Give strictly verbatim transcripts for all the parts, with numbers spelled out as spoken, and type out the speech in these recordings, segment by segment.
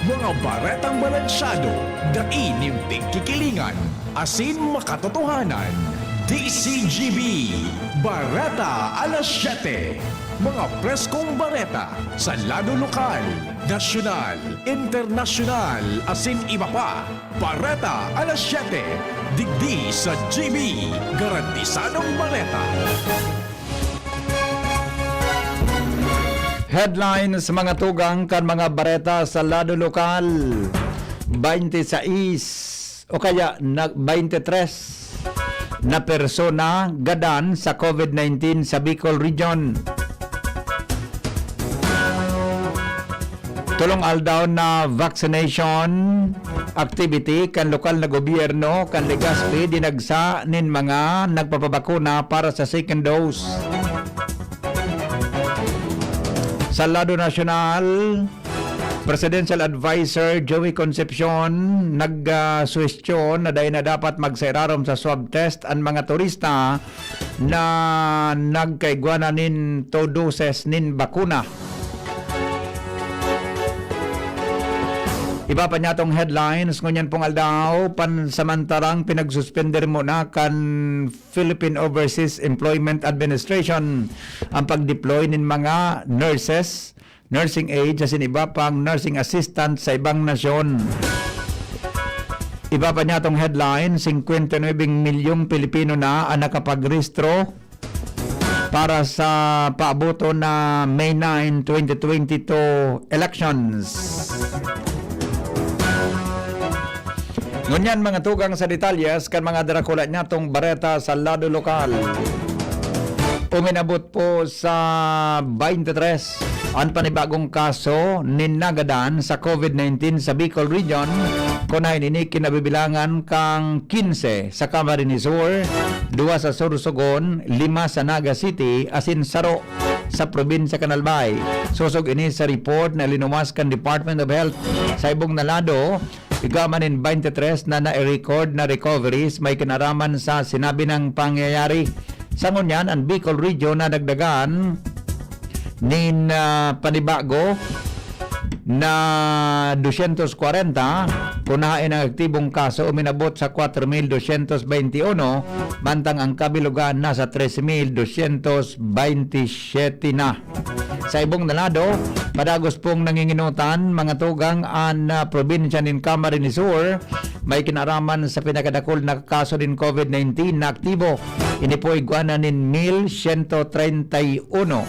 Mga baretang balansyado, dai nin pigkikilingan, asin makatotohanan. D C G B, Bareta alas siyete. Mga preskong bareta sa lado lokal, nasyonal, internasyonal, asin iba pa. Bareta alas siyete, digdi sa G B, garantisadong bareta. Headlines, mga tugang, kan mga bareta sa lado lokal. Baynte sais o kaya na, baynte tres na persona gadan sa COVID nineteen sa Bicol Region. Tolong aldaw na vaccination activity kan lokal na gobyerno kan Legazpi dinagsa nin mga nagpapabakuna para sa second dose. Sa lado nasyonal, Presidential Advisor Joey Concepcion nagsuhestyon na dai na dapat magsairarom sa swab test an mga turista na nagkaigwa na nin two doses nin bakuna. Iba pa niyatong headlines, ngunyan pong aldaw, pansamantarang pinagsuspender muna kan Philippine Overseas Employment Administration ang pag-deploy nin mga nurses, nursing aides, asin iba pang nursing assistant sa ibang nasyon. Iba pa niyatong headline, singkwenta y nuwebe milyong Pilipino na ang nakapagrehistro para sa paaboton na May nine, twenty twenty-two elections. Ngunyan, mga tugang, sa detalyes kan mga darakula niyatong bareta sa lado lokal. Uminabot po sa baynte tres an panibagong kaso nin nagadan sa COVID nineteen sa Bicol Region, kun haen ini kinabibilangan kan kinse sa Camarines Sur, duwa sa Sorsogon, lima sa Naga City, asin saro sa probinsya kan Albay. Sosog ini sa report na linuwas kan Department of Health. Sa ibong na lado, igwa man nin baynte tres na nai-record na recoveries may kinaraman sa sinabi nang pangyayari. Sa ngunyan, ang Bicol Region nadagdagan nin, ah, panibago na dosyentos kwarenta, kun haen ang aktibong kaso uminabot sa kwatro mil dosyentos baynti uno, mantang ang kabilugan nasa trese mil dosyentos baynti siyete na. Sa ibong na lado, padagos pong nanginginotan, mga tugang, an, ah, probinsya nin Camarines Sur, may kinaraman sa pinakadakul na kaso nin COVID nineteen na aktibo. Ini po igwa na nin mil siyento treinta y uno.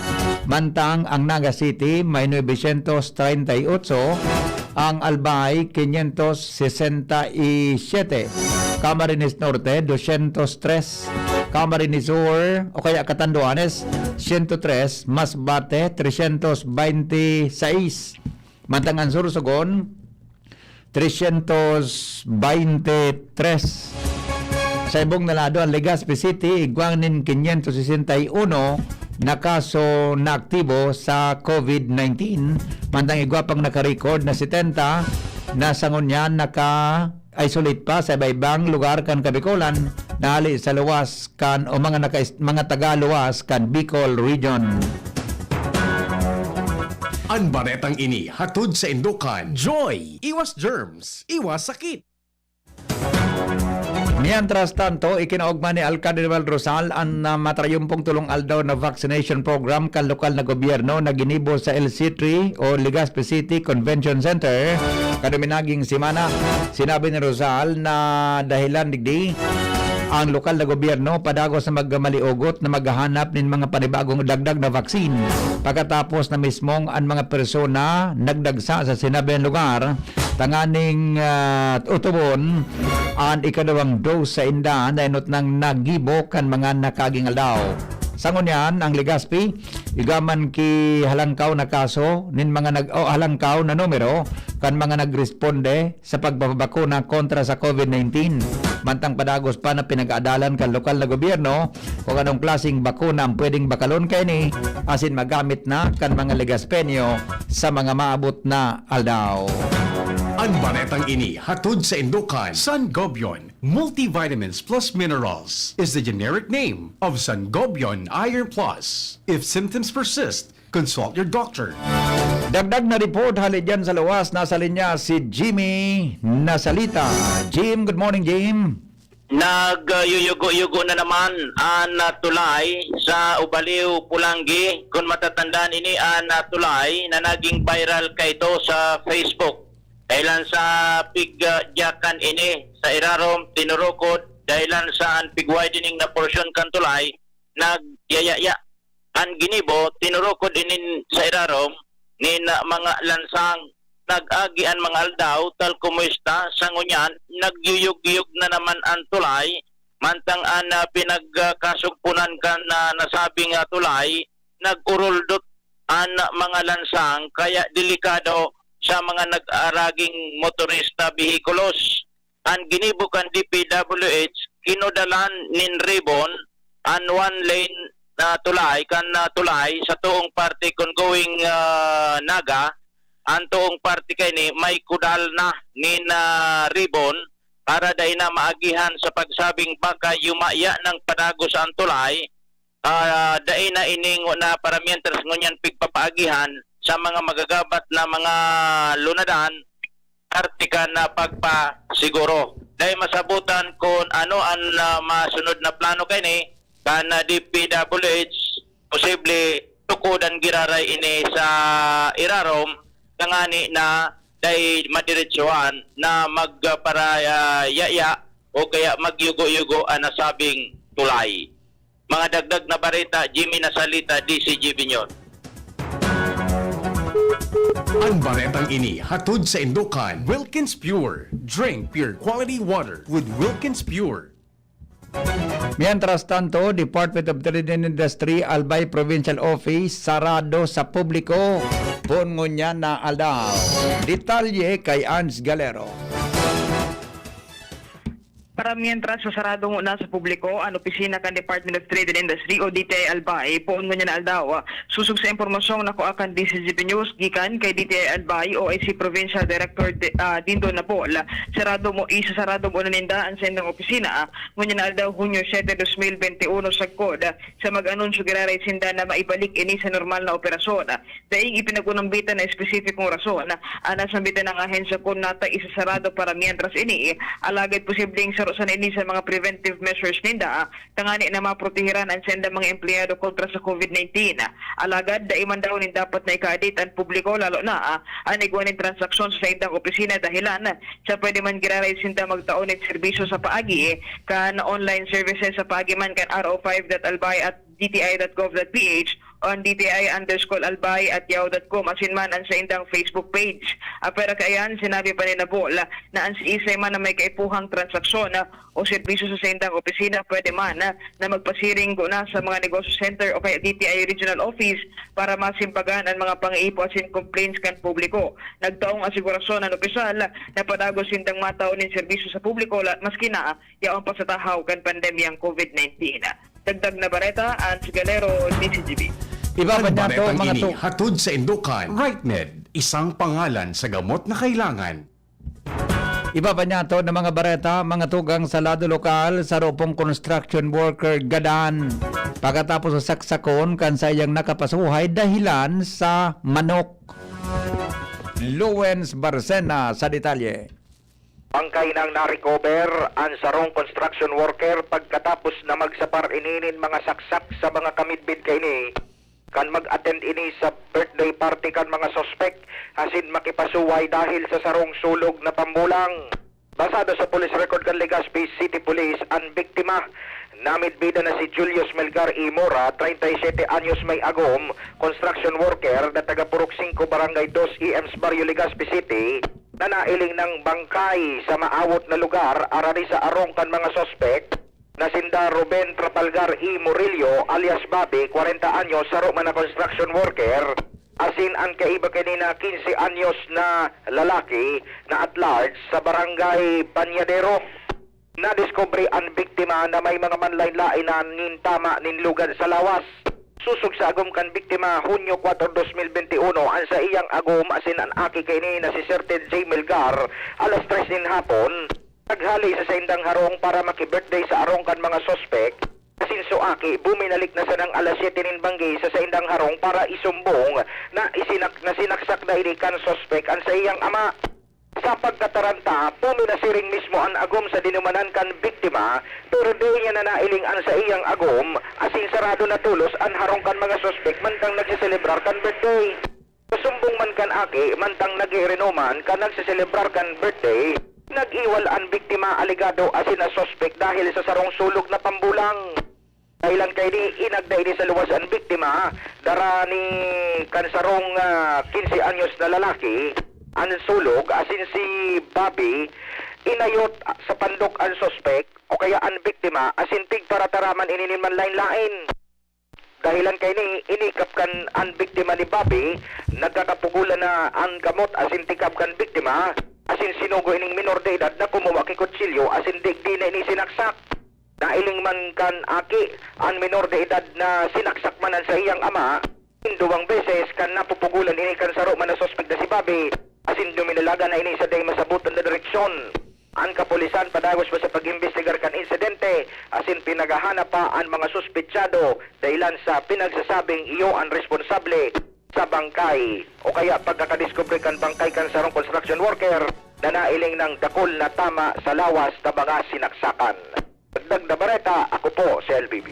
Mantang ang Naga City may nuebe syentos treinta y otso, ang Albay, quinientos sesenta y siete, Camarines Norte, dosyentos tres, Camarines Sur, o kaya Catanduanes, siyento tres, Masbate, tresyentos baynte sais, mantang ang Sorsogon, tresyentos baynte tres. Sa ibong na lado, ang Legazpi City, igwa nin quinientos sesenta y uno na kaso na aktibo sa COVID nineteen, mantang igwa pang naka-record na setenta na sa ngunyan naka-isolate pa sa iba-ibang lugar kan Kabikolan na hali sa luwas kan o mga naka-, mga taga-luwas kan Bicol Region. An baretang ini hatod saindo kan Joy. Iwas germs, iwas sakit. Mientras tanto, ikinaogma ni Alcalde Noel Rosal an, ah, matrayumpong tolong aldaw na vaccination program kan lokal na gobyerno na ginibo sa L C three o Legazpi City Convention Center kan uminaging semana. Sinabi ni Rosal na dahilan digdi, ang lokal na gobyerno padagos na magmaliogot na maghahanap nin mga panibagong dagdag na vaccine, pagkatapos na mismong an mga persona nagdagsa sa sinabihang lugar tanganing, ah, utubon an ikaduwang dose sainda na enot nang nagibo kan mga nakaaging aldaw. Sa ngunyan, ang Legazpi, igwa man ki halangkaw na kaso nin mga nag-, o halangkaw na numero kan mga nagresponde sa pagpapabakuna kontra sa COVID nineteen. Mantang padagos pa na pinag-aadalan kan lokal na gobyerno kung anong klaseng bakuna ang pwedeng bakalon kaini asin magamit na kan mga Legazpeño sa mga maabot na aldaw. An baretang ini hatod saindo kan Sangobion Multivitamins Plus Minerals is the generic name of Sangobion Iron Plus. If symptoms persist, Consult your doctor. Dagdag na report hali dyan sa luwas, nasa linya si Jimmy Nasalita. Jim, good morning, Jim. Nagyuyugo-yugo na naman an, ah, tulay sa Ubaliw, Polangui. Kun matatandaan, ini an, ah, tulay na naging viral kaito sa Facebook. Dahilan sa pig, ah, jakan ini sa irarom, tinurukod, dahilan sa an pig-widening na porsyon kan tulay, nagyayaya. An ginibo, tinurukod inin sa irarom nin, ah, mga lansang. Nag-agi an mga aldaw, tal kumusta, sa ngunyan, nagyuyog-yog na naman an tulay, mantang an, ah, pinagkasugpunan kan, ah, nasabing, ah, tulay, nag-uruldot an mga lansang, kaya delikado sa mga nag-aaraging motorista, behikulos. An ginibo kan D P W H, kinudalan nin ribbon an one lane na tulay, kan, ah, tulay sa toong parte kun going, ah, Naga. An toong parte kaini may kudal na nin, ah, ribbon para dai na maagihan sa pagsabing baka yumaya nang padagos an tulay. Ah, dai na ini ngo na para mientras ngunyan pigpapaagihan sa mga magagabat na mga lunadan, parte kan, ah, pagpasiguro. Dai masabutan kun ano an, ah, masunod na plano kaini kan, ah, D P W H, posible tukodan giraray ini sa irarom, tangani na dai madiretsohan na magparayaya o kaya magyugo-yugo an nasabing tulay. Mga dagdag na bareta, Jimmy Nasalita, D C G B News. Ang baretang ini hatod sa Indokan, Wilkins Pure. Drink pure quality water with Wilkins Pure. Mientras tanto, Department of Trade and Industry, Albay Provincial Office, sarado sa publiko poon ngunyan na aldaw. Detalye kay Ans Galero. Para mientras, sasarado ngona sa publiko an opisina kan Department of Trade and Industry o D T I Albay poon ngunyan na aldaw. Sosog sa impormasyong nakua kan D C G B News gikan kay D T I Albay O I C Provincial Director De-, ah, Dindo Napol, sarado mo, isasarado mo na ninda an saindang opisina ngunyan na aldaw, Hunyo siete, dos mil bente uno, sagkod sa mag-anunsyo giraray sinda na maibalik ini sa normal na operasyon. Daing ipinag-unambitan na espesipikong rason an nasambitan na ahensya kun nata isasarado para mientras ini, alagad posibleng saro sana ini sa mga preventive measures ninda, tangani na maprotehiran an saindang mga empleyado kontra sa COVID nineteen. Alagad dai man daw nin dapat na ikaadit an publiko, lalo na an igwa nin transaksyon sa saindang opisina, dahelan sa pwede man giraray sinda magtao nin serbisyo sa paagi kan online services sa paagi man kan R O five dot albay at D T I dot gov dot P H o an D T I underscore albay at yahoo dot com, asin man an saindang Facebook page. Apwera kaiyan, sinabi pa ni Napol na an siisay man na may kaipuhang transaksyon o serbisyo sa saindang opisina, pwede man na magpasiring ngona sa mga negosyo center o kaya D T I regional office para masimbagan an mga pangaipo asin complaints kan publiko. Nagtaong asigurasyon an opisyal na padagos sindang matao nin serbisyo sa publiko la-, maski na yaon pa sa tahaw kan pandemyang COVID nineteen. Dagdag na bareta, Ans Galero, D C G B. Iba pa Ang niya to, baretang mga ini to. Hatod sa Indokan, Rightmed, isang pangalan sa gamot na kailangan. Iba pa niya to na mga bareta, mga tugang sa lado lokal, saro pong construction worker gadan pagkatapos sa saksakon kan saiyang nakapasuhay dahilan sa manok. Lowens Barcena sa detalye. Bangkay nang na-recover an sarong construction worker pagkatapos na magsapar ini nin mga saksak sa mga kamidbid kaini kan mag-attend ini sa birthday party kan mga suspek asin makipasuway dahil sa sarong sulog na pambulang. Basado sa police record kan Legazpi City Police, an biktima namidbidan na si Julius Melgar E. Mora, treinta y siete anyos, may agom, construction worker na taga Purok singko, Barangay dos E M sa Barrio Legazpi City, na nailing nang bangkay sa maawot na lugar, arani sa arong kan mga suspek na sinda Ruben Trafalgar E. Murillo alias Bobby, kwarenta anyos, saro man na construction worker, asin an kaiba kaini na quince anyos na lalaki na at large sa Barangay Bañadero. Nadiskubre an biktima na may mga manlaen-laen na nin tama nin lugad sa lawas. Sosog sa agom kan biktima, Hunyo kuwatro, dos mil bente uno, an saiyang agom asin an aki kaini na si Sir Ted J. Melgar, alas tres nin hapon, naghale sa saindang harong para maki-birthday sa arong kan mga suspek. Asin su aki, buminalik na sanang alas siyete nin banggi sa saindang harong para isumbong na isinak-, na sinaksak na ini kan suspek an saiyang ama. Sa pagkataranta, puminasiring mismo an agom sa dinumanan kan biktima, pero dai niya na nailing an saiyang agom, asin sarado na tolos an harong kan mga suspek mantang nagseselebrar kan birthday. Sumbong man kan aki, mantang nag-iirinuman kan nagseselebrar kan birthday, nag-iwal an biktima alegado asin na suspek dahil sa sarong sulog na pambulang. Dahilan kaini, inagda ini sa luwas an biktima, dara ni kan sarong, ah, quince anyos na lalaki, an sulog, asin si Bobby, inayot sa pandok an suspek o kaya an biktima, asin pigparataraman ini nin manlaen-laen. Dahilan kaini, inikap kan an biktima ni Bobby, nagkakapugolan na an kamot asin tikab kan biktima, asin sinugo ining minor de edad na kumuha ki kutsilyo asin digdi na ini sinaksak. Nailing man kan aki, an minor de edad na sinaksak man an saiyang ama, duwang beses kan napupugolan ini kan saro man na suspek na si Bobby, asin duminalaga na ini sa dai masabotan na direksyon. An kapulisan padagos pa sa pag-imbestigar kan insidente, asin pinaghahanap pa an mga suspetsado, dahilan sa pinagsasabing iyo an responsable sa bangkay o kaya pagkakadiskubre kan bangkay kan sarong construction worker na nailing nang dakul na tama sa lawas na mga sinaksakan. Dagdag na bareta, ako po si L B B.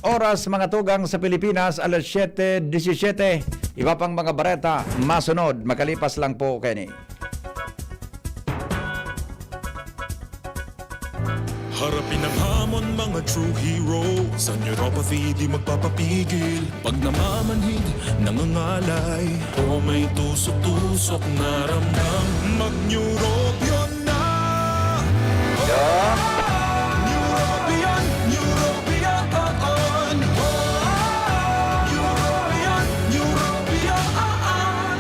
Oras, mga tugang, sa Pilipinas, alas siyete disisiyete. Iba pang mga bareta masunod makalipas lang po kaini. Harapin ang hamon, mga true hero. Sa neuropathy, di magpapapigil. Pag namamanhid, nangangalay, o may tusok-tusok na ramdam, mag-Neurobion na! Neurobion, Neurobion, oo, Neurobion, Neurobion, oo.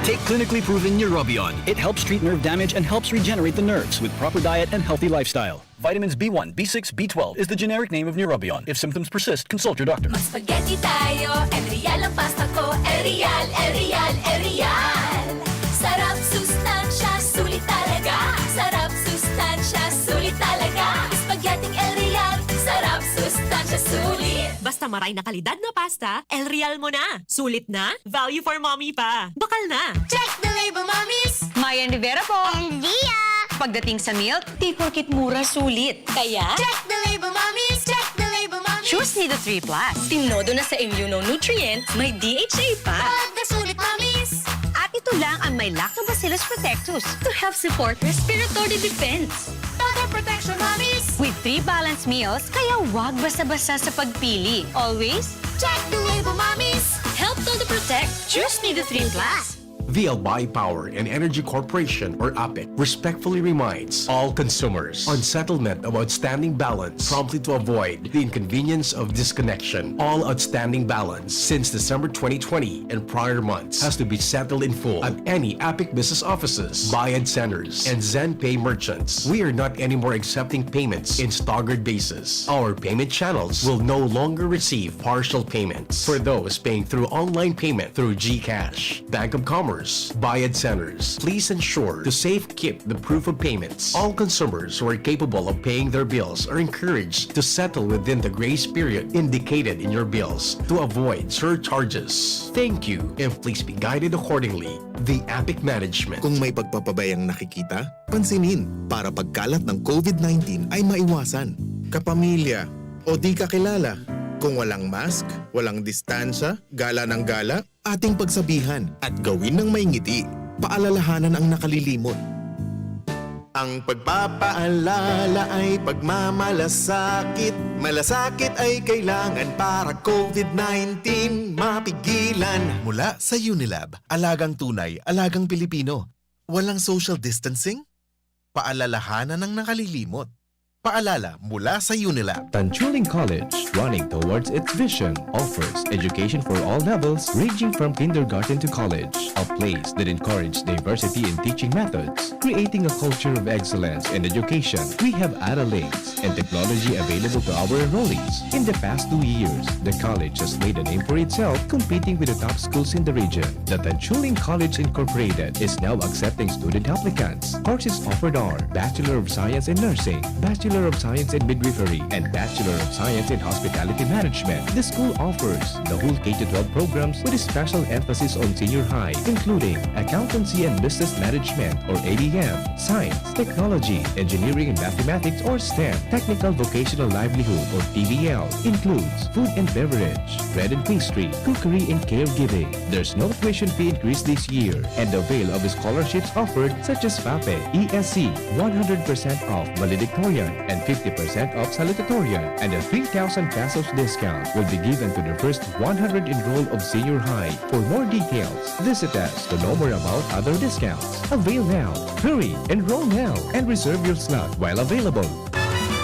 Take clinically proven Neurobion. It helps treat nerve damage and helps regenerate the nerves with proper diet and healthy lifestyle. Vitamins B one, B six, B twelve is the generic name of Neurobion. If symptoms persist, consult your doctor. Mag-spaghetti tayo, El Real ang pasta ko. El Real, El Real, El Real. Sarap, sustansya, sulit talaga. Sarap, sustansya, sulit talaga. Spaghetti El Real. Sarap, sustansya, sulit. Basta maray na kalidad na pasta, El Real mo na. Sulit na, value for mommy pa. Bakal na! Check the label, mommies! Mayan Rivera po. And Dia. Pagdating sa milk, di porket mura, sulit. Kaya? Check the label, mommies! Check the label, mommies! Choose Nido three plus. Tinodo na sa immunonutrient, may D H A pa. Pag nasulit, mommies! At ito lang ang may Lactobacillus protectus to help support respiratory defense. Total protection, mommies! With three balanced meals, kaya wag basa-basa sa pagpili. Always check the label, mommies! Help Todo Protect. Choose Nido three plus. The Albay Power and Energy Corporation, or APEC, respectfully reminds all consumers on settlement of outstanding balance promptly to avoid the inconvenience of disconnection. All outstanding balance since December twenty twenty and prior months has to be settled in full at any APEC business offices, Bayad Centers, and ZenPay merchants. We are not anymore accepting payments in staggered basis. Our payment channels will no longer receive partial payments. For those paying through online payment through GCash, Bank of Commerce, Bayad Centers, please ensure to safekeep the proof of payments. All consumers who are capable of paying their bills are encouraged to settle within the grace period indicated in your bills to avoid surcharges. Thank you, and please be guided accordingly. The APEC Management. Kung may pagpapabayang nakikita, pansinin para pagkalat ng COVID nineteen ay maiwasan. Kapamilya o di kakilala, kung walang mask, walang distansya, gala ng gala, ating pagsabihan at gawin ng may ngiti. Paalalahanan ang nakalilimot. Ang pagpapaalala ay pagmamalasakit. Malasakit ay kailangan para COVID nineteen mapigilan. Mula sa Unilab, alagang tunay, alagang Pilipino. Walang social distancing? Paalalahanan ang nakalilimot. Paalala mula sa Unilab. Tanchuling College, running towards its vision, offers education for all levels, ranging from kindergarten to college. A place that encourages diversity in teaching methods, creating a culture of excellence in education. We have Ara Links and technology available to our enrollees. In the past two years, the college has made a name for itself, competing with the top schools in the region. The Tanchuling College Incorporated is now accepting student applicants. Courses offered are Bachelor of Science in Nursing, Bachelor of Science in Midwifery, and Bachelor of Science in Hospitality Management. The school offers the whole K to twelve programs with a special emphasis on senior high, including Accountancy and Business Management or A B M, Science, Technology, Engineering and Mathematics or STEM, Technical Vocational Livelihood or T V L, includes food and beverage, bread and pastry, cookery and caregiving. There's no tuition fee increase this year, and avail of scholarships offered such as FAPE, E S C, one hundred percent off valedictorian, and fifty percent off salutatorian, and a three thousand pesos discount will be given to the first one hundred enrolled of senior high. For more details, visit us to know more about other discounts. Avail now! Hurry! Enroll now! And reserve your slot while available.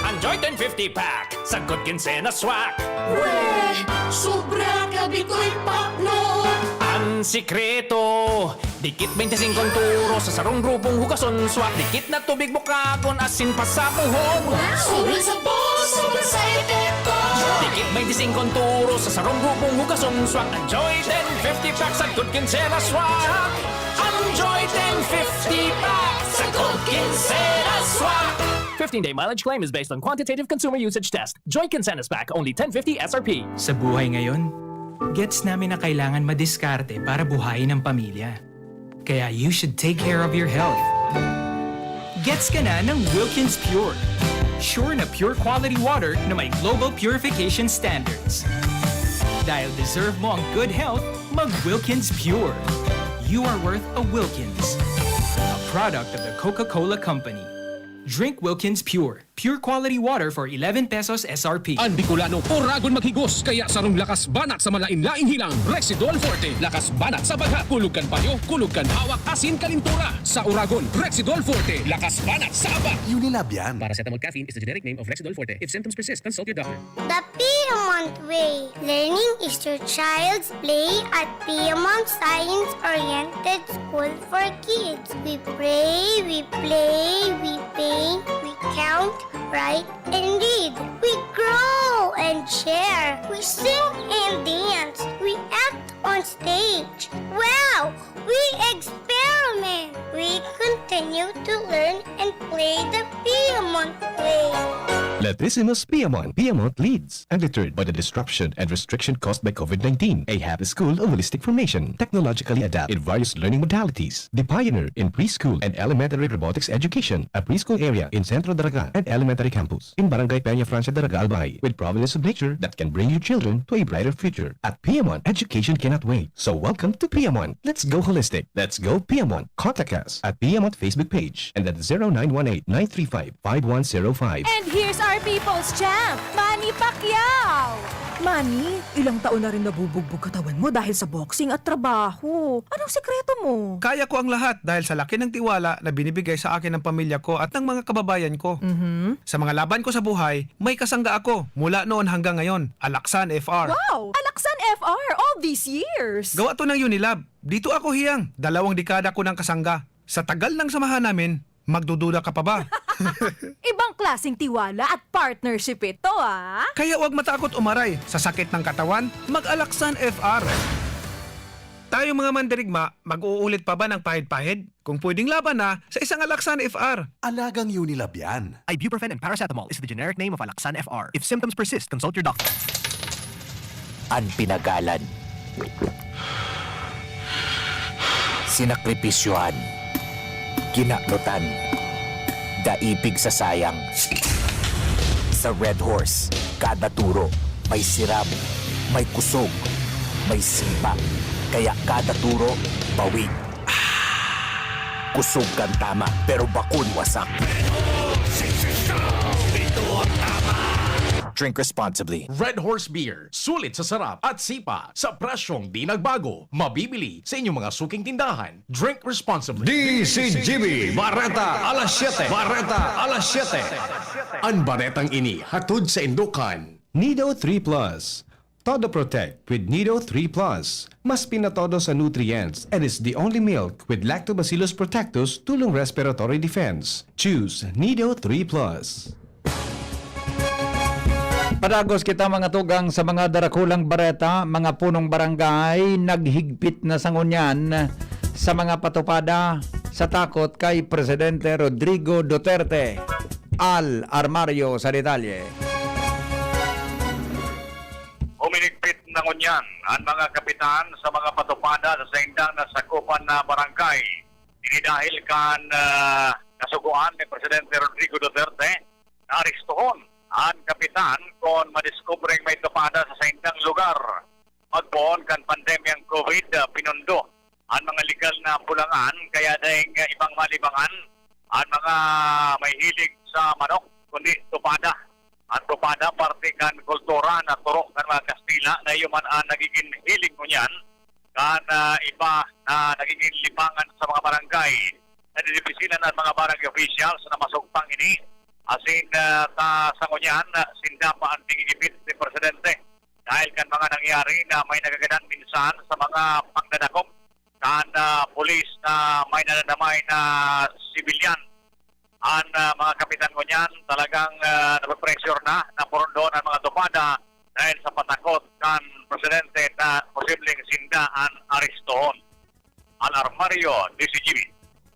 Enjoy ten fifty pack! Sagkod kinsena swak! Weh! Sobra ka bitoy pakno! Ang sikreto, dikit twenty-five turo sa sarong grupong hugason swak. Dikit na tubig bukagon, asin pasabuhon. Wow! Sobra sa boss, sobra sa epekto! Dikit twenty-five turo sa sarong grupong hugason swak. Enjoy ten fifty pack, sagkod kinsena swak! Enjoy ten fifty pack, sagkod kinsena swak! Fifteen-day mileage claim is based on quantitative consumer usage test. Joy Kinsenas Pack, only ten fifty S R P. Sa buhay ngayon, gets namin na kailangan madiskarte para buhayin ang pamilya. Kaya you should take care of your health. Gets ka na ng Wilkins Pure. Sure na pure quality water na may global purification standards. Dahil deserve mo ang good health, mag Wilkins Pure. You are worth a Wilkins. A product of the Coca-Cola Company. Drink Wilkins Pure. Pure quality water for eleven pesos S R P. An Bicolano, oragon maghigos, kaya sarong lakas banat sa malain-laing hilang, Rexidol Forte. Lakas banat sa baghat, kulog kan payo, kulog kan hawak, asin kalintura. Sa oragon, Rexidol Forte, lakas banat sa aba. Unilab yan. Paracetamol caffeine is the generic name of Rexidol Forte. If symptoms persist, consult your doctor. The Piedmont Way. Learning is your child's play at Piedmont Science-Oriented School for Kids. We pray, we play, we paint, we count, write, and read. We grow and share. We sing and dance. We act on stage. Wow! We experiment. We continue to learn and play the Piedmont way. Lettisimus Piedmont. Piedmont leads. Undeterred by the disruption and restriction caused by COVID nineteen, a happy school of holistic formation, technologically adept in various learning modalities, the pioneer in preschool and elementary robotics education, a preschool area in Centro Daraga and elementary campus in Barangay Peña Francia Daraga, Albay, with providence of nature that can bring your children to a brighter future. At Piedmont, education cannot wait. So welcome to Piedmont. Let's go holistic. Let's go Piedmont. Contact us at Piedmont Facebook page and at zero nine one eight nine three five five one zero five. And here's our people's champ, Manny Pacquiao! Manny, ilang taon na rin nabubugbog katawan mo dahil sa boxing at trabaho. Anong sikreto mo? Kaya ko ang lahat dahil sa laki ng tiwala na binibigay sa akin ng pamilya ko at ng mga kababayan ko. Mhm. Sa mga laban ko sa buhay, may kasangga ako mula noon hanggang ngayon, Alaksan F R. Wow! Alaksan F R all these years! Gawa to ng Unilab. Dito ako hiyang, dalawang dekada ko ng kasangga. Sa tagal ng samahan namin, magdududa ka pa ba? Ibang klaseng tiwala at partnership ito, ah! Kaya huwag matakot umaray sa sakit ng katawan, mag-Alaksan F R. Tayong mga mandirigma, mag-uulit pa ba ng pahid-pahid? Kung pwedeng laban na, sa isang Alaksan F R. Alagang Unilab yan. Ibuprofen and paracetamol is the generic name of Alaksan F R. If symptoms persist, consult your doctor. An pinagalan. Sinakripisyohan. Kinaknutan. Daipig sa sayang. Sa Red Horse, kada turo, may siram, may kusog, may sipa. Kaya kada turo, bawig. Kusog kan tama, pero bakon wasak. Ito ang tama! Drink responsibly. Red Horse Beer, sulit sa sarap at sipa, sa presyong di nagbago. Mabibili sa inyong mga suking tindahan. Drink responsibly. D C G B, Bareta, alas siyete. Bareta, alas siyete. An baretang ini hatod sa indukan. Nido three Plus. Todo Protect with Nido three Plus. Mas pinatodo sa nutrients and is the only milk with Lactobacillus protectus tulong respiratory defense. Choose Nido three Plus. Padagos kita, mga tugang, sa mga darakulang bareta. Mga punong barangay naghigpit na sa ngunyan sa mga patupada sa takot kay Presidente Rodrigo Duterte. Al Armario sa detalye. Huminigpit na ngunyan an mga kapitan sa mga patupada sa saindang nasakopan na barangay. Ini dahil kan, ah, kasugoan ni Presidente Rodrigo Duterte na arestohon an kapitan kon madiskubreng may tupada sa saindang lugar. Magpoon kan pandemyang COVID, ah, pinundo an mga legal na pulangan, kaya daing, ah, ibang malibangan an mga may hilig sa manok, kundi tupada. An tupada parte kan kultura na toro kan mga Kastila na iyo man an nagigin hiling ngunyan kan, ah, iba na nagigin libangan sa mga barangay. Nadidipisilan an mga barangay officials na masugpang ini. Asin, ah, ta, sa ngunyan, ah, sinda pa an ginigipit ni Presidente dahil kan mga nangyari na may nagagadan minsan sa mga pagdadakop kan, ah, pulis na may nadadamay na sibilyan. An, ah, mga kapitan ngunyan talagang, ah, nape-pressure na, na purundon an mga tupada dahil sa patakot kan presidente na posibleng sinda an arestohon. Al Armario, D C G B.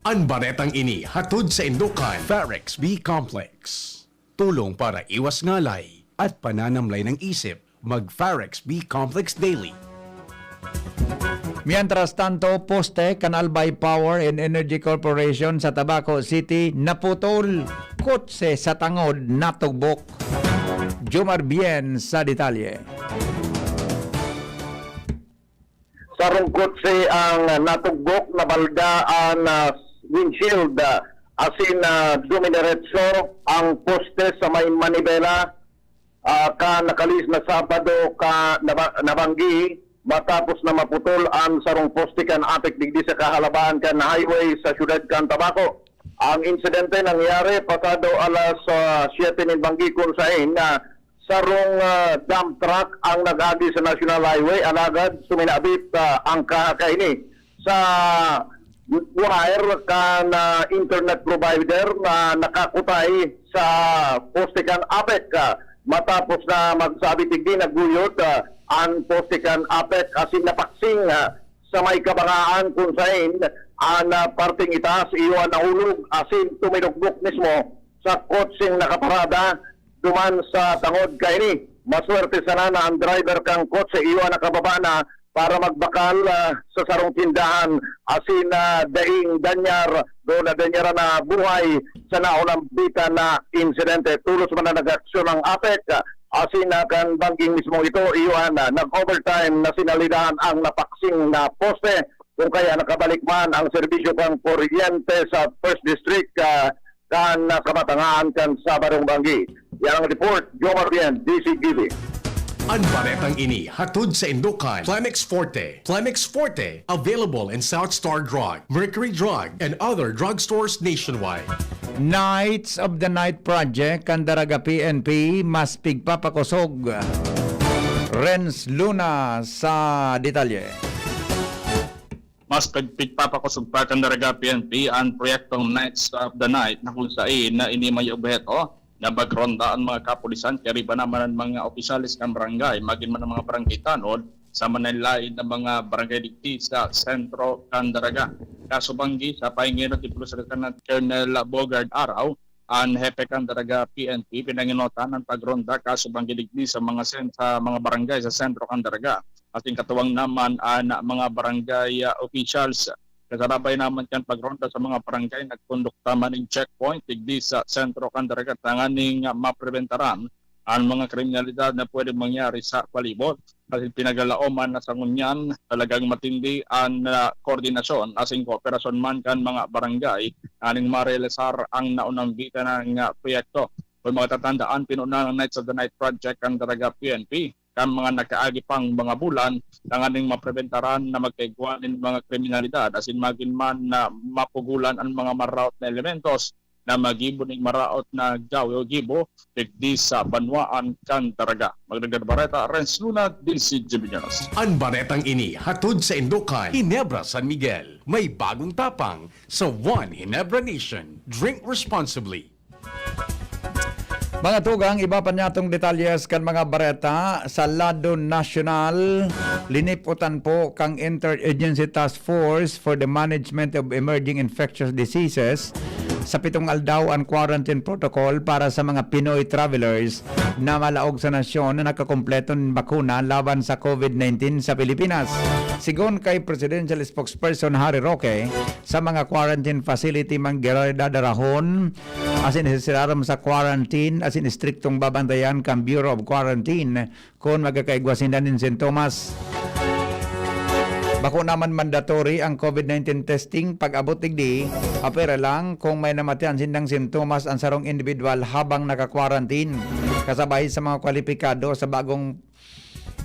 An baretang ini hatod sa indukan. Farex B Complex. Tulong para iwas ngalay at pananamlay ng isip. Mag Farex B Complex Daily. Mientras tanto, poste kan Albay Power and Energy Corporation sa Tabaco City naputol, kotse sa tangod natugbok. Jomar Bien sa detalye. Sarong kotse ang natugbok, nabalda an, ah, windshield, ah, asin, ah, dumiretso ang poste sa may manibela, ah, kan nakalihis na Sabado ka naba-, nabanggi matapos na maputol an sarong poste kan APEC digdi sa kahalabaan kan highway sa siyudad kan Tabaco. Ang insidente nangyari pasado alas, ah, siyete nin banggi, kun saen na sarong, ah, dump truck ang nag-agi sa National Highway, alagad suminabit, ah, ang kaha kaini sa wire kan, ah, internet provider na nakakutay sa poste kan APEC, ah, matapos na magsabit digdi, nagguyod, ah, an poste kan APEC asin napaksing, ah, sa may kabangaan kun saen an, ah, parteng itaas iyo an nahulog asin tuminugbok mismo sa kotseng nakaparada duman sa tangod kaini. Maswerte sana na an driver kan kotse iyo an nakababa na para magbakal, ah, sa sarong tindahan asin, ah, daing danyar o nadanyaran na buhay sa naunambitan na insidente. Tolos man na nag-aksyon ang APEC, ah, asin, ah, kan bangging mismong ito, iyo an, ah, nag-overtime na sinalidahan ang napaksing na poste, kung kaya nakabalik man ang serbisyo kan kuryente sa First District, ah, kan, ah, kamatangaan kan Sabadong banggi. Yan ang report, Jomar Bien, D C T V. An baretang ini hatod sa indukan Plemex Forte. Plemex Forte, available in South Star Drug, Mercury Drug, and other drugstores nationwide. Knights of the Night Project kan Daraga P N P mas pigpapakosog. Renz Luna sa detalye. Mas pig-, pigpapakosog pa kan Daraga P N P an proyektong Knights of the Night na kung sain na ini may obheto na magronda an mga kapulisan, kaya riba naman an mga opisyales kan barangay, magin man an mga barangay tanod, sa manlain-lain na mga barangay digdi sa sentro kan Daraga. Kasubanggi sa pahinginon ni Police Lieutenant Colonel Bogard Araw, an hepe kan Daraga P N P, pinanginotan an pagronda kasubanggi digdi sa mga sen-, sa mga barangay sa sentro kan Daraga. Asin katuwang naman an mga barangay, ah, officials. Kasarabay naman kan pagronda sa mga barangay, nagkondukta man nin checkpoint digdi sa sentro kan Daraga tanganing, ah, mapreventaran an mga kriminalidad na pwedeng mangyari sa palibot. Asin pinagalaoman na sa ngunyan, talagang matindi an, ah, koordinasyon asin kooperasyon man kan mga barangay aning marealisar ang naunambitan na proyekto. Kung matatandaan, pinuna ang Knights of the Night Project kan Daraga P N P kan mga nakaagi pang mga bulan tanganing mapreventaran na magkaigwa nin mga kriminalidad asin magin man na mapugolan an mga maraot na elementos na maggibo nin maraot na gawe o gibo digdi sa banwaan kan Daraga. Magdagdag bareta, Renz Luna, D C G B News. An baretang ini hatod saindo kan Ginebra San Miguel. May bagong tapang sa One Ginebra Nation. Drink responsibly. Mga tugang, iba pa niyatong detalyes kan mga bareta. Sa lado nasyonal, linipotan po kan Interagency Task Force for the Management of Emerging Infectious Diseases sa pitong aldaw an quarantine protocol para sa mga Pinoy travelers na malaog sa nasyon na nakakumpleto nin bakuna laban sa COVID nineteen sa Pilipinas. Sigon kay Presidential Spokesperson Harry Roque, sa mga quarantine facility man giraray dadarahon asin isisirarom sa quarantine asin istriktong babantayan kan Bureau of Quarantine kun magkakaigwa sinda nin sintomas. Bako naman mandatory ang COVID nineteen testing pag-abot digdi, apwera lang kung may namatian sindang sintomas an sarong individual habang naka-quarantine, kasabay sa mga kwalipikado sa bagong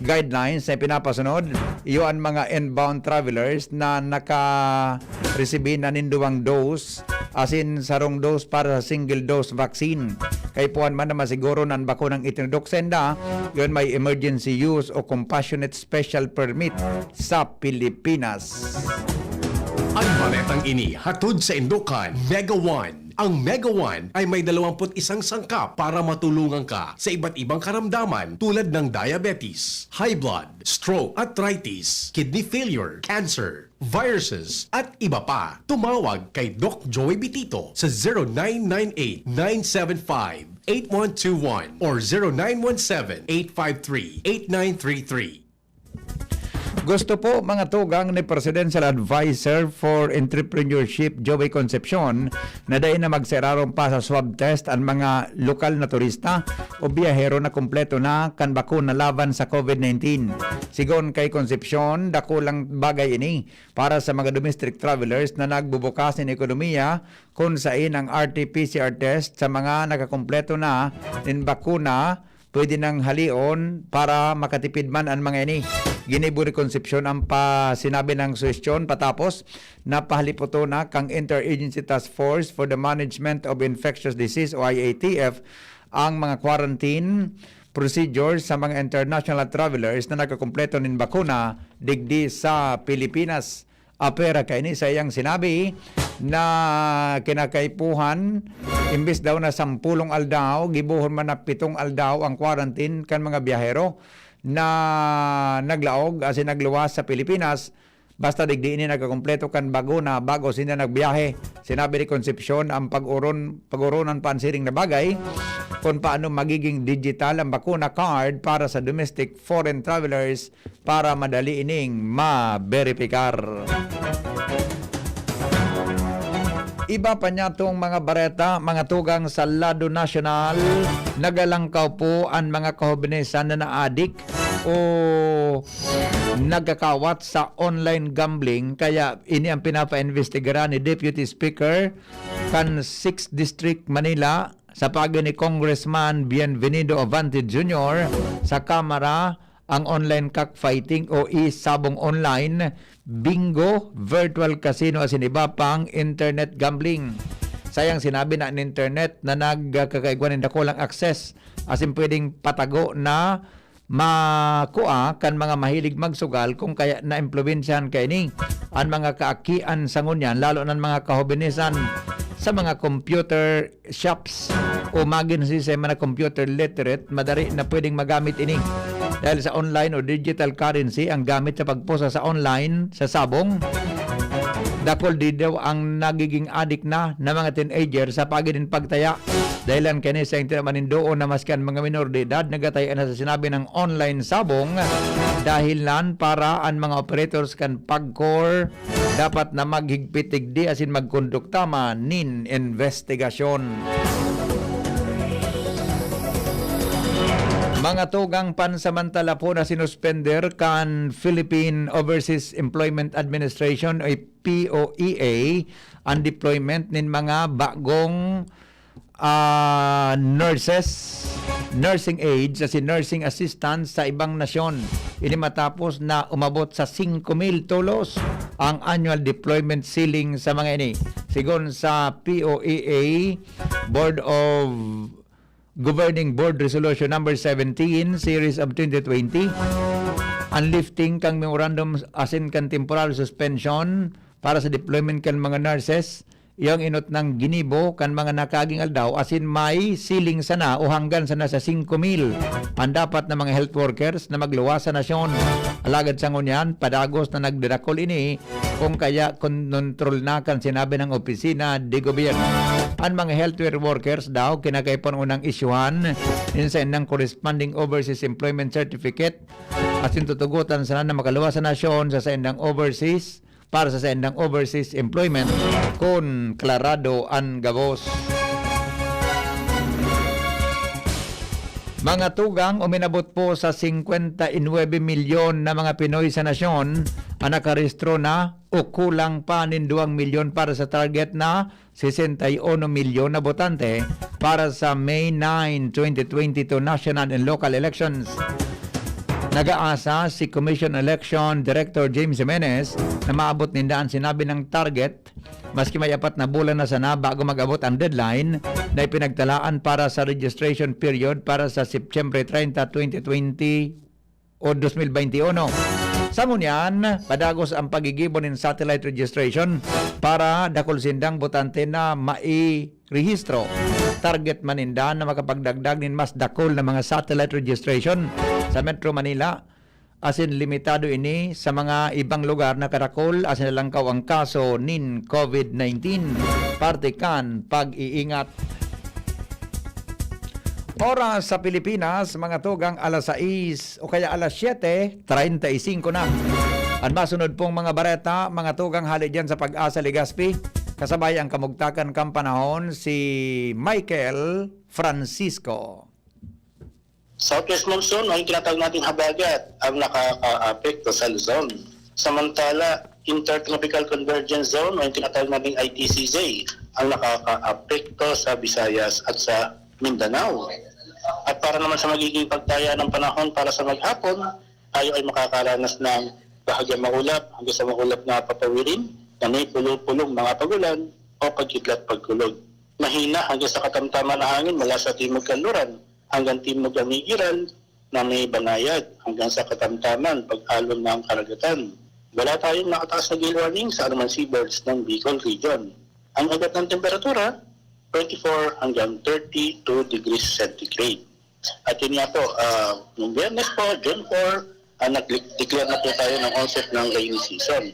guidelines na ipinapasunod, iyo an mga inbound travelers na naka-resibi na nin duwang dose asin sarong dose para sa single dose vaccine. Kaipuhan man na masiguro na an bakunang itinudok sainda, iyon may emergency use o compassionate special permit sa Pilipinas. Ang baretang ini hatod saindo kan Mega One. Ang Mega One ay may dalawampu't isang sangkap para matulungan ka sa iba't ibang karamdaman tulad ng diabetes, high blood, stroke, arthritis, kidney failure, cancer, viruses, at iba pa. Tumawag kay Doc Joey Bitito sa zero nine nine eight, nine seven five, eight one two one or zero nine one seven, eight five three, eight nine three three. Gusto po, mga tugang, ni Presidential Advisor for Entrepreneurship, Joey Concepcion, na dai na magseraron pa sa swab test an mga lokal na turista o biyahero na kumpleto na kan bakuna laban sa COVID nineteen. Sigon kay Concepcion, dakulang bagay ini para sa mga domestic travelers na nagbubukas nin ekonomiya, kun sain ang R T P C R test sa mga nakakumpleto na nin bakuna pwede nang halion para makatipid man an mga ini. Ginibo ni Concepcion ang pa-, sinabi nang suhestyon patapos na pahaliputon na kan Interagency Task Force for the Management of Infectious Disease o I A T F ang mga quarantine procedures sa mga international travelers na nakakumpleto nin bakuna digdi sa Pilipinas. Apwera kaini sa iyang sinabi na kinakaipuhan, imbes daw na sampulong aldaw, gibohon man na pitong aldaw ang quarantine kan mga biyahero na naglaog asin nagluwas sa Pilipinas, basta digdi ini nagkakumpleto kan bakuna bago sinda nagbiyahe. Sinabi ni Concepcion ang pag-oron, pag-oronan pa an siring na bagay kung paano magiging digital ang bakuna card para sa domestic foreign travelers para madali ining maberipikar. Iba pa niyatong mga bareta, mga tugang sa lado nasyonal, nagalangkaw po an mga kahobinesan na naadik o nagkakawat sa online gambling, kaya ini ang pinapaimbestigaran ni Deputy Speaker kan Sixth District, Manila, sa paagi ni Congressman Bienvenido Avante Junior sa Kamara, ang online cockfighting o e-sabong online, bingo, virtual casino asin iba pang internet gambling. Sayang sinabi na an internet na nagkakaigwa nin dakulang access asin pwedeng patago na makua kan mga mahilig magsugal, kung kaya naimpluwensyahan kaini an mga kaakian sa ngunyan, lalo na an mga kahobinesan sa mga computer shops o magin sa mga computer literate, madali na pwedeng magamit ini. Dahil sa online o digital currency ang gamit sa pagpusa sa online sa sabong, dakul di daw ang nagiging adik na na mga teenager sa paagi nin pagtaya. Dahilan kani sa manindoon na maski an mga minor de edad nagataya na sa sinabi ng online sabong, dahilan para an mga operators kan PAGCOR dapat na maghigpit digdi asin magkondukta man nin investigasyon. Mga tugang, pansamantala po na sinuspender kan Philippine Overseas Employment Administration o P O E A ang deployment nin mga bagong ah, nurses, nursing aides, asin nursing assistants sa ibang nasyon. Ini matapos na umabot sa singko mil tolos ang annual deployment ceiling sa mga ini. Sigon sa P O E A, Board of Governing Board Resolution Number seventeen, Series of twenty twenty, ang lifting kan memorandum asin kan temporary suspension para sa deployment kan mga nurses, iyo ang inot nang ginibo kan mga nakaaging aldaw, asin may siling sana o hanggan sana sa singko mil an dapat na mga health workers na magluwas sa nasyon. Alagad sa ngunyan, padagos na nagdadakol ini, kung kaya kontrol na kan sinabi ng opisina de gobyerno. An mga healthcare workers daw kinakaipuhan unang isyuhan nin saindang corresponding overseas employment certificate, asin tutugotan sana na makaluwas sa nasyon sa saindang overseas para sa saindang overseas employment kun klarado an gabos. Mga tugang, uminabot po sa singkwenta y nuebe milyon na mga Pinoy sa nasyon ang nakarehistro na o kulang pa nin duwang milyon para sa target na sesenta y uno milyon na botante para sa May nine, twenty twenty-two national and local elections. Nag-aasa si Commission Election Director James Jimenez na maabot ninda an sinabi niyang target, maski may apat na bulan na sana bago mag-abot ang deadline na ipinagtalaan para sa registration period para sa Setyembre treinta, twenty twenty o dos mil beinti uno. Sa ngunyan, padagos ang paggigibo nin satellite registration para dakul sindang botante na mairehistro. Target man ninda na makapagdagdag nin mas dakul na mga satellite registration sa Metro Manila, asin limitado ini sa mga ibang lugar na kadakul asin nalangkaw ang kaso nin COVID nineteen. Parte kan pag-iingat. Oras sa Pilipinas, mga tugang, alas sais o kaya alas siyete treinta y cinco na. An masunod pong mga bareta, mga tugang, hali diyan sa Pag-asa Legazpi, kasabay ang kamugtakan kan panahon, si Michael Francisco. Southwest monsoon o yung tinatawag nating habagat ang nakakaapekto sa Luzon. Samantala, Intertropical Convergence Zone o yung tinatawag nating I T C Z ang nakakaapekto sa Visayas at sa Mindanao. At para naman sa magiging pagtaya ng panahon para sa maghapon, tayo ay makakaranas ng bahagyang maulap hanggang sa maulap na papawirin na may pulo-pulong mga pagulan o pagkidlat pagkulog. Mahina hanggang sa katamtaman na hangin mula sa timog kanluran hanggang timog amigiran na may banayad hanggang sa katamtaman pag-alon ng karagatan. Wala tayong nakataas na gale warning sa anumang seaboards ng Bicol Region. Ang agad ng temperatura, twenty-four hanggang thirty-two degrees centigrade. At yun nga po, ah, nung Biyernes po, June four, ah, nag-declare na po tayo ng onset ng rainy season.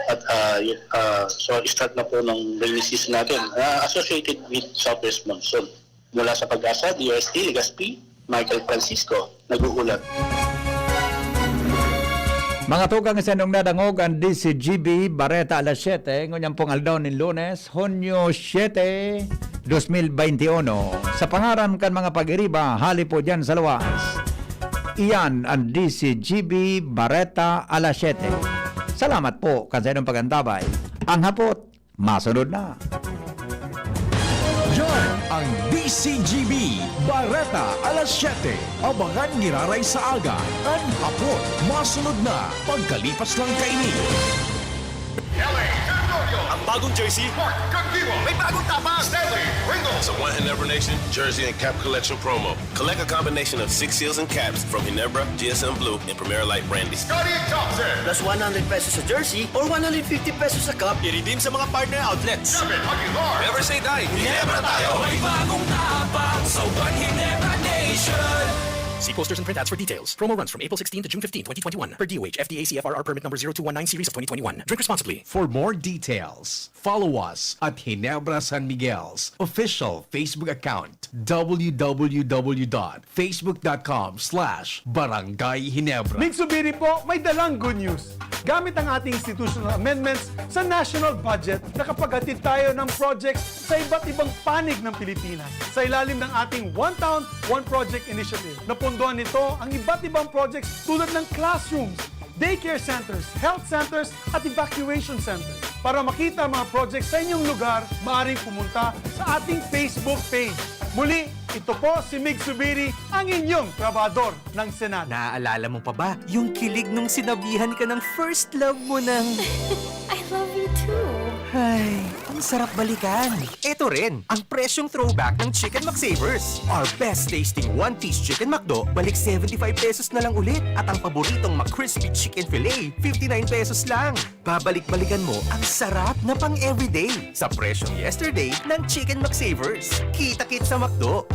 At, ah, yun, ah, so, start na po ng rainy season natin, ah, associated with southwest monsoon. Mula sa Pag-asa, D O S T, Legazpi, Michael Francisco, nag-uulat. Mga tugang, sa inyong nadangog ang D C G B Bareta alas siyete, ngunyan pong aldaw nin Lunes, Hunyo siyete, dos mil beinti uno. Sa pangaran kan mga pag-iriba, hali po diyan sa luwas. Iyan ang D C G B Bareta alas siyete. Salamat po kan sa inyong pag-antabay. Ang hapot, masunod na. Yan ang D C G B Bareta alas siyete. Abangan giraray sa aga. An hapot, masunod na pagkalipas lang kaini. L A Territorio. Ang bagong jersey. Mark Candiwa. May bagong tapang. Stanley Ringo. Sa One Ginebra Nation Jersey and Cap Collection Promo. Collect a combination of six seals and caps from Ginebra, G S M Blue, and Primera Light Brandy. Scotty Thompson. Plus one hundred pesos sa jersey or one hundred fifty pesos sa cup. I-redeem sa mga partner outlets. David Aguilar. Never say die. Ginebra tayo. May bagong tapang sa One Ginebra Nation. See posters and printouts for details. Promo runs from April sixteen to June fifteen, twenty twenty-one. Per D O H, F D A C F R R permit number zero two one nine series of twenty twenty-one. Drink responsibly. For more details, follow us at Ginebra San Miguel's official Facebook account, w w w dot facebook dot com slash barangay ginebra. Mig subiri po, may dalang good news. Gamit ang ating institutional amendments sa national budget, nakapaghatid tayo ng projects sa iba't ibang panig ng Pilipinas sa ilalim ng ating One Town, One Project Initiative. Napondohan nito ang iba't ibang projects tulad ng classrooms, daycare centers, health centers, at evacuation centers. Para makita ang mga project sa inyong lugar, maaaring pumunta sa ating Facebook page. Muli, ito po si Mig Subiri, ang inyong trabahador ng Senado. Naaalala mo pa ba yung kilig nung sinabihan ka ng first love mo ng... I love you too. Ay, ang sarap balikan. Ito rin, ang presyong throwback ng Chicken McSavers. Our best tasting one-piece Chicken McDo, balik seventy-five pesos na lang ulit. At ang paboritong McCrispy Chicken Fillet, fifty-nine pesos lang. Babalik-balikan mo ang sarap na pang everyday sa presyong yesterday ng Chicken McSavers. Kita-kit sa McDo.